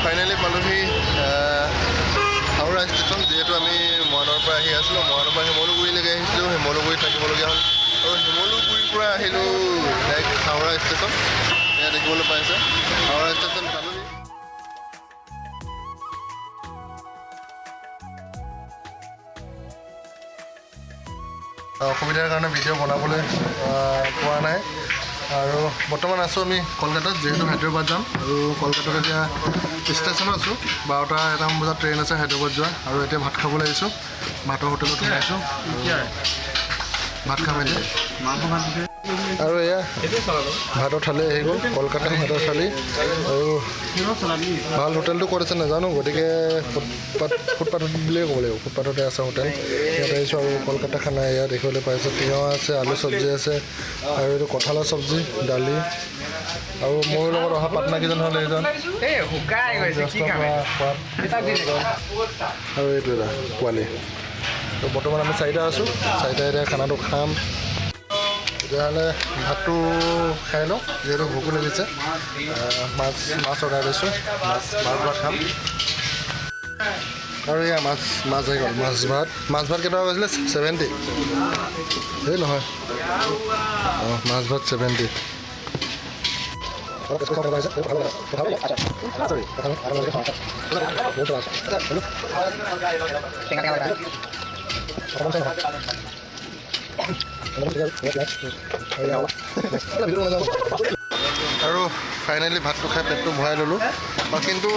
Finally পালোহি Howrah station. যিহেতু আমি মৰাণৰ পৰা আহি আছিলোঁ, মৰাণৰ পৰা শিমলুগুৰিলৈকে আহিছিলোঁ, শিমলুগুৰিত থাকিবলগীয়া হ'ল আৰু শিমলুগুৰিৰ পৰা আহিলোঁ ডাইৰেক্ট হাওৰা ষ্টেচন। এয়া দেখিবলৈ পাইছে, হাওৰা ষ্টেচন পালোহি। অসুবিধাৰ কাৰণে ভিডিঅ' বনাবলৈ পোৱা নাই। আৰু বৰ্তমান আছোঁ আমি কলকাতাত, যিহেতু হায়দৰাবাদ যাম। আৰু কলকাতাত এতিয়া ষ্টেচনত আছোঁ। 12টা 1টামান বজাত ট্ৰেইন আছে হায়দৰাবাদ যোৱা। আৰু এতিয়া ভাত খাবলৈ আহিছোঁ, ভাতৰ হোটেলত সোমাইছোঁ, ভাত খাম এতিয়া। আৰু এয়া ভাতৰ থালি আহি গ'ল, কলকাতা ভাতৰ থালি। আৰু ভাল হোটেলটো ক'ত আছে নাজানো, গতিকে ফুটপাথ বুলিয়ে ক'ব লাগিব, ফুটপাথতে আছে হোটেল। ইয়াত আহিছোঁ আৰু কলকাতা খানা এয়া দেখিবলৈ পাইছোঁ। তিয়ঁহ আছে, আলু চব্জি আছে, আৰু এইটো কঁঠালৰ চব্জি, দালি। আৰু মোৰ লগত অহা পাৰ্টনাৰকেইজন হ'ল এইজন আৰু এইটো এটা পোৱালি। তো বৰ্তমান আমি চাৰিটা আছোঁ, চাৰিটা এতিয়া খানাটো খাম। তেতিয়াহ'লে ভাতটো খাই লওঁ, যিহেতু ভোকো লাগিছে। মাছ মাছ অৰ্ডাৰ দিছোঁ, মাছ মাছ ভাত খাম। আৰু এয়া মাছ মাছ আহি গ'ল, মাছ ভাত। মাছ ভাত কেইটকা কৈছিলে? 70। এই নহয়, অঁ, মাছ ভাত 70। আৰু ফাইনেলি ভাতটো খাই পেটটো ভৰাই ল'লোঁ। কিন্তু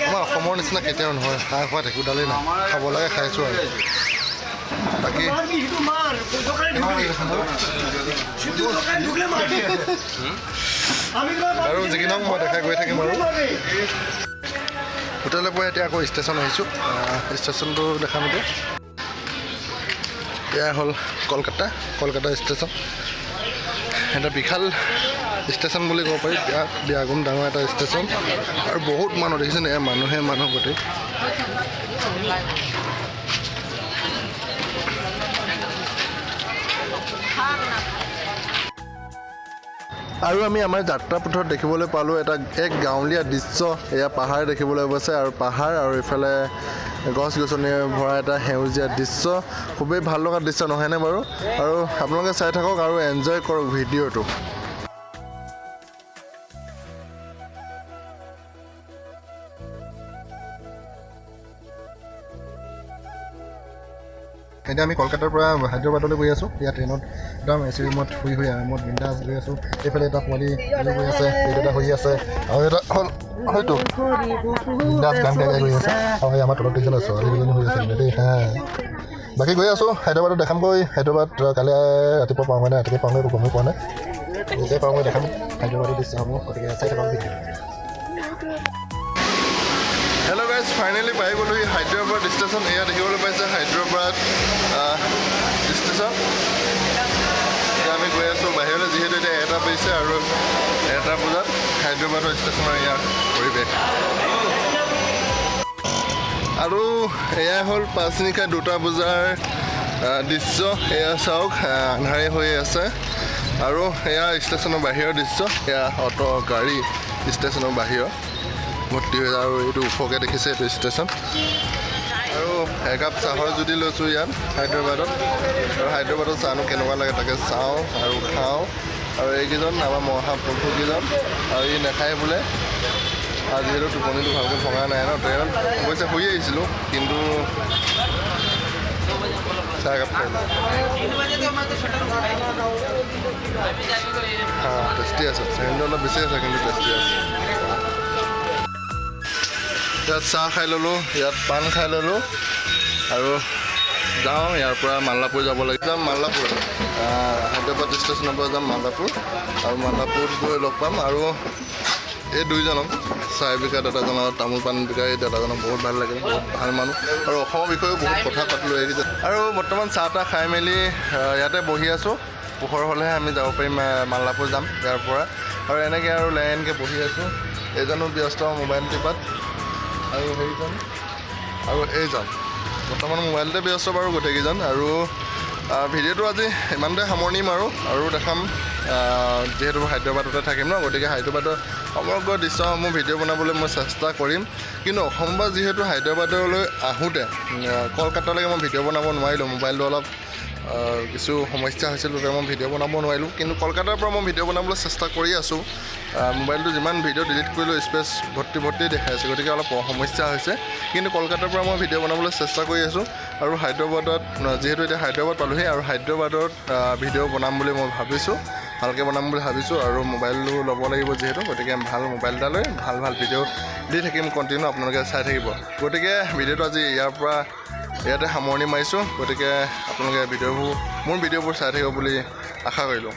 আমাৰ অসমৰ নিচিনা কেতিয়াও নহয়, খাই খোৱাত একোডালেই নাই, খাব লাগে খাইছোঁ আৰু বাকী। আৰু যি কি নহওক মই দেখাই গৈ থাকিম। আৰু হোটেলৰ পৰা এতিয়া আকৌ ষ্টেচন আহিছোঁ, ষ্টেচনটো দেখাম এতিয়া। এয়া হ'ল কলকাতা, কলকাতা ষ্টেচন। এটা বিশাল ষ্টেচন বুলি ক'ব পাৰি, বিৰাট বিয়াগুম ডাঙৰ এটা ষ্টেচন। আৰু বহুত মানুহ দেখিছেনে, এয়া মানুহে মানুহ গোটেই। আৰু আমি আমাৰ যাত্ৰা পথত দেখিবলৈ পালোঁ এটা এক গাঁৱলীয়া দৃশ্য। এয়া পাহাৰ দেখিবলৈ পাইছে, আৰু পাহাৰ আৰু ইফালে গছ গছনিৰে ভৰা এটা সেউজীয়া দৃশ্য। খুবেই ভাল লগা দৃশ্য নহয়নে বাৰু? আৰু আপোনালোকে চাই থাকক আৰু এনজয় কৰক ভিডিঅ'টো। এতিয়া আমি কলকাতাৰ পৰা হায়দৰাবাদলৈ গৈ আছোঁ। ইয়াত ট্ৰেইনত একদম এ চি ৰুমত শুই শুই আৰামত বিন্দাছ গৈ আছোঁ। এইফালে এটা পোৱালি গৈ আছে, এইটো এটা শুই আছে, আৰু এটা হ'ল হয়তো বিন্দাছ গান গাই গাই গৈ আছে। আৰু এই আমাৰ তলত দেখিছে ছোৱালী দুজনী শুই আছে কিন্তু দেই। হা, বাকী গৈ আছোঁ হায়দৰাবাদত দেখামগৈ। হায়দৰাবাদ কালি ৰাতিপুৱা পাওঁগৈ নে ৰাতিপুৱা পাওঁগৈ একো গমেই পোৱা নাই, নিজে পাওঁগৈ দেখাম হায়দৰাবাদৰ দৃশ্যসমূহ। গতিকে চাই থাকক ভিডিঅ'। হেল্ল' গাইজ, ফাইনেলি পাই গ'লোহি হায়দৰাবাদ ষ্টেচন। এয়া দেখিবলৈ পাইছে হায়দৰাবাদ ষ্টেচন। এতিয়া আমি গৈ আছোঁ বাহিৰলৈ, যিহেতু এতিয়া 1টা বাজিছে আৰু 1টা বজাত হায়দৰাবাদৰ ষ্টেচনৰ ইয়াৰ পৰিৱেশ। আৰু এয়া হ'ল পাঁচনিশা 2টা বজাৰ দৃশ্য। এয়া চাওক, আন্ধাৰে হৈ আছে। আৰু এয়া ষ্টেচনৰ বাহিৰৰ দৃশ্য, এয়া অট' গাড়ী ষ্টেচনৰ বাহিৰৰ ভৰ্তি হৈ। আৰু এইটো ওখকৈ দেখিছে এইটো ষ্টেচন। আৰু একাপ চাহৰ জুতি লৈছোঁ ইয়াত হায়দৰাবাদত। আৰু হায়দৰাবাদত চাহনো কেনেকুৱা লাগে তাকে চাওঁ আৰু খাওঁ। আৰু এইকেইজন আমাৰ মহাপ্ৰভুকেইজন, আৰু ই নাখায় বোলে। আৰু যিহেতু টোপনিটো ভালকৈ ভঙা নাই ন, ট্ৰেইনত অৱশ্যে শুই আহিছিলোঁ, কিন্তু চাহ একাপ খাই লওঁ। হা, টেষ্টি আছে, চেনিটো অলপ বেছি আছে কিন্তু টেষ্টি আছে। ইয়াত চাহ খাই ল'লোঁ, ইয়াত পাণ খাই ল'লোঁ, আৰু যাওঁ ইয়াৰ পৰা মাল্লাপুৰ যাব লাগে। যাম মাল্লাপুৰ, হায়দৰাবাদ ষ্টেচনৰ পৰা যাম মাল্লাপুৰ। আৰু মাল্লাপুৰত গৈ লগ পাম। আৰু এই দুইজনক, চাহ বিকা দাদাজন আৰু তামোল পাণ বিকা এই দাদাজনক বহুত ভাল লাগিল, বহুত ভাল মানুহ। আৰু অসমৰ বিষয়েও বহুত কথা পাতিলোঁ এইকেইজন। আৰু বৰ্তমান চাহ তাহ খাই মেলি ইয়াতে বহি আছোঁ। পোহৰ হ'লেহে আমি যাব পাৰিম, মাল্লাপুৰ যাম ইয়াৰ পৰা। আৰু এনেকৈ আৰু লাইনকৈ বহি আছোঁ। এইজনো ব্যস্ত মোবাইল টিপাত, আৰু সেইজন আৰু এইজন বৰ্তমান মোবাইলতে ব্যস্ত বাৰু গোটেইকেইজন। আৰু ভিডিঅ'টো আজি ইমানতে সামৰণি মাৰোঁ। আৰু দেখাম, যিহেতু হায়দৰাবাদতে থাকিম ন, গতিকে হায়দৰাবাদৰ সমগ্ৰ দৃশ্যসমূহ ভিডিঅ' বনাবলৈ মই চেষ্টা কৰিম। কিন্তু অসমৰ পৰা যিহেতু হায়দৰাবাদলৈ আহোঁতে কলকাতালৈকে মই ভিডিঅ' বনাব নোৱাৰিলোঁ, মোবাইলটো অলপ কিছু সমস্যা হৈছিল বাবে মই ভিডিঅ' বনাব নোৱাৰিলোঁ। কিন্তু কলকাতাৰ পৰা মই ভিডিঅ' বনাবলৈ চেষ্টা কৰি আছোঁ। মোবাইলটো যিমান ভিডিঅ' ডিলিট কৰিলেও স্পেচ ভৰ্তি ভৰ্তি দেখাই আছে, গতিকে অলপ সমস্যা হৈছে। কিন্তু কলকাতাৰ পৰা মই ভিডিঅ' বনাবলৈ চেষ্টা কৰি আছোঁ আৰু হায়দৰাবাদত যিহেতু এতিয়া হায়দৰাবাদ পালোহি আৰু হায়দৰাবাদত ভিডিঅ' বনাম বুলি মই ভাবিছোঁ, ভালকৈ বনাম বুলি ভাবিছোঁ। আৰু মোবাইলো ল'ব লাগিব যিহেতু, গতিকে ভাল মোবাইল এটা লৈ ভাল ভাল ভিডিঅ' দি থাকিম কণ্টিনিউ, আপোনালোকে চাই থাকিব। গতিকে ভিডিঅ'টো আজি ইয়াৰ পৰা ইয়াতে সামৰণি মাৰিছোঁ। গতিকে আপোনালোকে ভিডিঅ'বোৰ, মোৰ ভিডিঅ'বোৰ চাই থাকিব বুলি আশা কৰিলোঁ।